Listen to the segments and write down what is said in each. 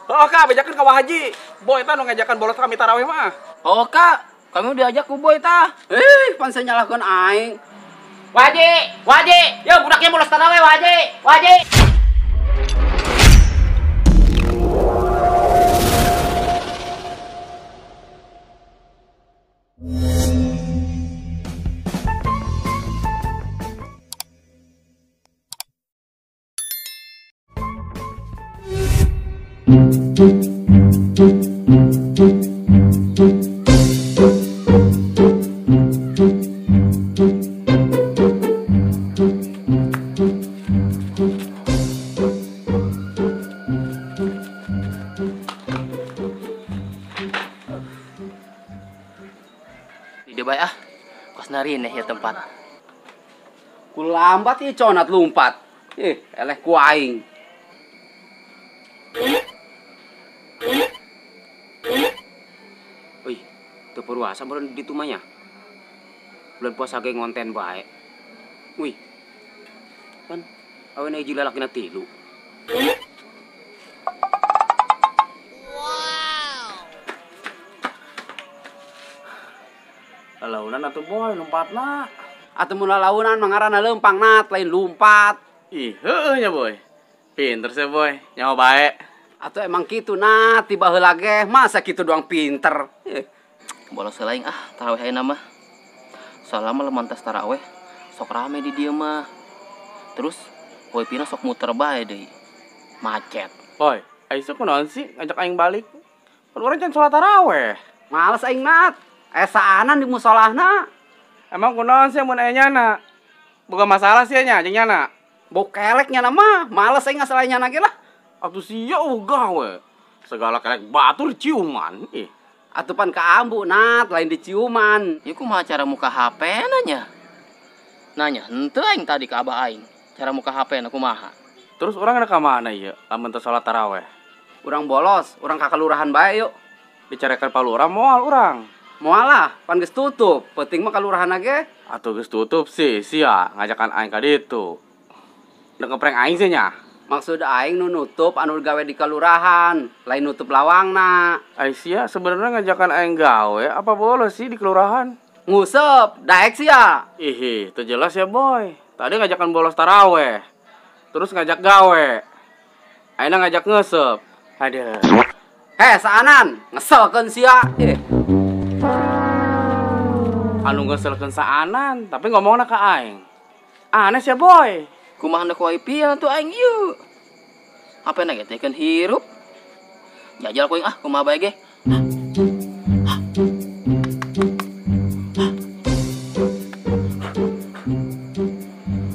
Oh, Kak, bejakeun ka Wah Haji. Boy tah nu ngajakan bolos kami tarawih mah. Oh, Kak, kami udah diajak ku Boy tah. Eh, pan saya nyalahkeun aing. Wah Haji, Wah Haji, yo budaknya bolos tarawih Wah Haji, Wah Haji. Tidak baik ah, kos narine ya tempat. Ku lambat ieu conat lumpat. Ih, eleh ku aing. Wih, teu puasa meureun di ditu mah nya. Bulan puasa ge ngonten bae. Wih. Pan awena hiji lalakina tilu. Wow. Lalaunan atuh Boy lompatna. Atuh mun lalaunan mah ngaranna leumpang nat lain lumpat. Ih, heueuh nya Boy. Pinter sih Boy, nyawa bae. Atau emang kitu nah, tiba heula ge masa kitu doang pinter. Bolos heula aing ah, tarawih ayeuna mah. Soalna mah lamun tas tarawih sok rame di dieu mah. Terus Boy Pina sok muter bae deui. Macet. Boy, aya kunaon sih ngajak aing balik? Pan urang can salat tarawih. Males aing nat. Esaanan di musolahna. Emang kunaon sih mun aya nyana? Boga masalah sih nya jeung nyana. Bau kelek nyana mah, males aing ngasalah nyana ge lah. Atuh sia ogah we. Segala kelek batur ciuman. Ih, atuh pan ka ambu nat lain diciuman. Ieu kumaha cara muka HP nanya? Nanya henteu aing tadi ka abah aing. Cara muka HP na kumaha? Terus urang rek ka mana ieu lamun teu salat tarawih? Urang bolos, urang ka kelurahan bae yuk. Dicarekan pa lurah moal urang. Moal lah, pan geus tutup. Penting mah kalurahan ge. Atuh geus tutup sih, sia ngajakan aing ka ditu. Udah ngeprank aing sih nya. Maksud aing nu nutup anu gawe di kelurahan, lain nutup lawangna. Ai sia sebenarnya ngajakan aing gawe apa bolos sih di kelurahan? Ngusep, daek sia. Ih, itu jelas ya Boy. Tadi ngajakan bolos taraweh. Terus ngajak gawe. Aina ngajak ngesep. Aduh. Heh, saanan, ngeselkeun sia. Ih. Anu ngeselkeun saanan, tapi ngomongna ka aing. Aneh sia Boy. Kumaha ku IP tuh aing ieu. HP na ge teh keun hirup. Jajal ku aing ah kumaha bae ge.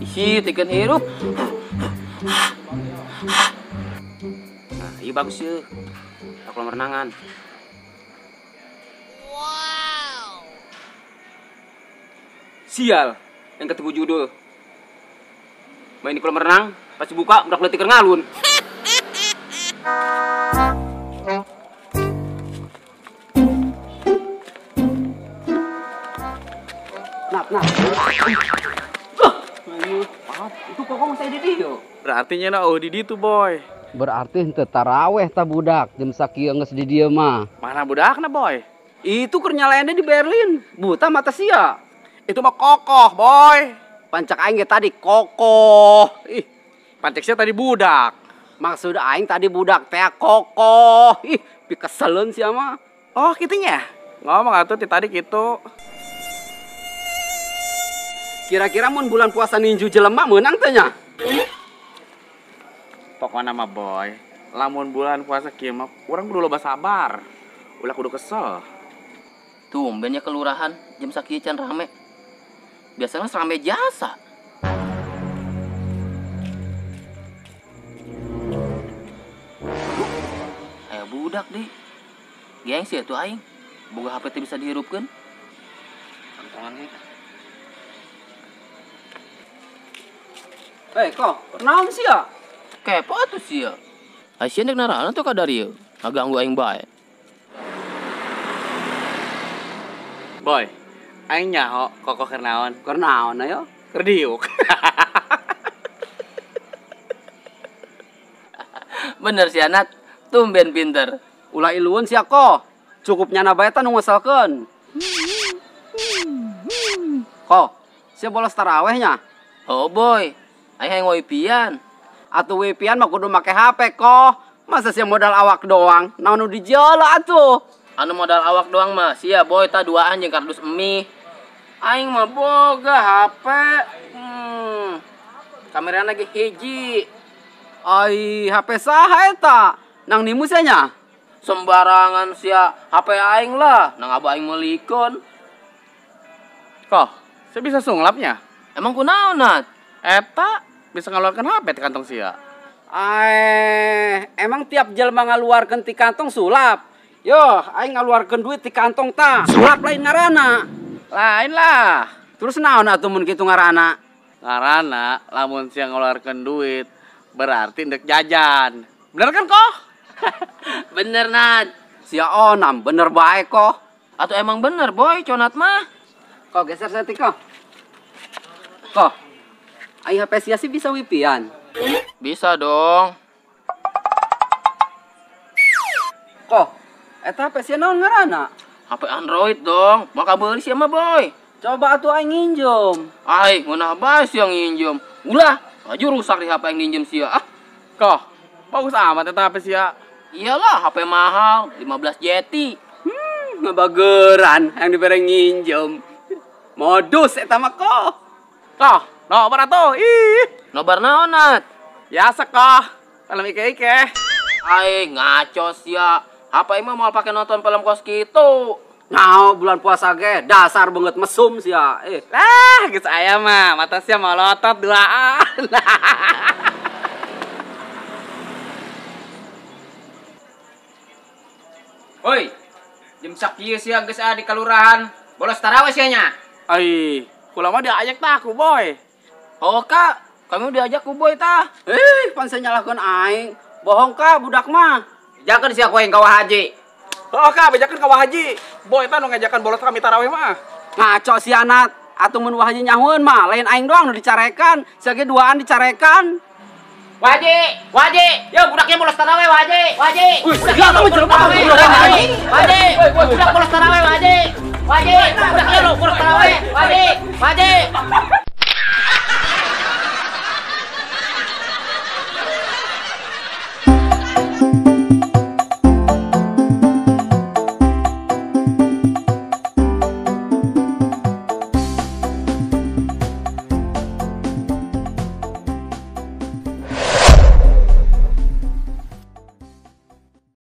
Isi teh keun hirup. Nah, ieu bagus ieu. Kolam renangan. Wow. Sial, yang ketemu judul. Main di kolam renang, pasti buka budak leutik keur ngalun. Nap, nap. Maaf, itu kokong saya di dieu. Berarti nya oh di ditu, Boy. Berarti henteu taraweh tah budak jam sakieu geus di dieu mah. Mana budakna, Boy? Itu keur nyalainnya di Berlin. Buta mata sia. Itu mah kokoh, Boy. Pancak aing ge tadi kokoh. Ih, pancak sia tadi budak. Maksud aing tadi budak teh kokoh. Ih, pikeseleun sia mah. Oh, kitu nya. Ngomong atuh ti tadi kitu. Kira-kira mun bulan puasa ninju jelema meunang teh nya? Pokona mah Boy, lamun bulan puasa kieu mah urang kudu loba sabar. Ulah kudu kesel. Tumben nya kelurahan jam sakieu can rame. Biasanya rame jasa. Ayo budak deh. Gengsi atuh aing. Boga HP teh bisa dihirupkeun. Kantongan ge. Eh, kok naon sia? Kepo atuh sia. Ai sia nek narana tuh ka darieu. Ngaganggu aing bae. Boy, aing nyaho kokoh keur naon? Keur naon ayo? Keur diuk. Bener sih Anat. Tumben pinter. Ulah ilueun sia koh. Cukup nyana bae tah nu ngeselkeun. Koh, sia bolos taraweh nya? Oh boy, aing hayang wipian. Atuh wipian mah kudu make HP koh. Masa sia modal awak doang? Naon nu dijeula atuh? Anu modal awak doang mah sia boy tah duaan jeung kardus mie. Aing mah boga HP. Kamerana ge hiji. Ai HP saha eta? Nang nimu sia nya? Sembarangan sia HP aing lah, nang abah aing meulikeun. Koh, sia bisa sunglapnya? Emang kunaon Nat? Eta bisa ngeluarkan HP di kantong sia. Emang tiap jelma ngaluarkeun ti kantong sulap. Yo, aing ngaluarkeun duit ti kantong tah. Sulap lain ngaranna. Lain lah. Terus naon atuh mun kitu ngaranna? Ngaranna lamun sia ngaluarkeun duit berarti ndek jajan. Bener kan koh? Bener Nat. Sia onam bener bae koh. Atau emang bener boy conat mah. Koh geser saeutik koh. Koh, ai HP sia sih bisa wipian? Bisa dong. Koh, eta HP sia naon ngaranna? HP Android dong. Maka beuli sia mah boy. Coba atuh aing nginjem. Ai, ngeunah bae sia nginjem. Ulah, laju rusak di HP yang nginjem sia. Ah, koh, bagus amat eta HP sia. Iyalah, HP mahal, 15 jeti. Ngebageran yang dibere nginjem. Modus eta mah koh. Koh, nobar atuh. Ih, nobar naon Nat? Biasa koh, film ike-ike. Ai, ngaco sia. HP mah moal pake nonton film kos kitu. Nah, bulan puasa ge dasar banget mesum sia. Lah, geus aya mah, mata sia molotot duaan. Woi, jam sakieu sia geus aya di kalurahan. Bolos taraweh sia nya. Ai, kula mah diajak tah ku boy. Oh kak, kami diajak ku boy tah. Pan sia nyalahkeun aing. Bohong kak budak mah. Bejakeun sia ku aing ka Wah Haji. Oh kak, bejakeun ka Wah Haji. Boy tah nu ngajakan bolos kami taraweh mah. Ngaco sia Nat. Atuh mun Wah Haji nyahueun mah, lain aing doang nu dicarekan. Sia ge duaan dicarekan. Wah Haji, Wah Haji, yo budaknya bolos taraweh Wah Haji, Wah Haji. Budaknya bolos taraweh. Wah Haji, budak bolos taraweh Wah Haji. Wah Haji, budaknya lo bolos taraweh. Wah Haji, Wah Haji.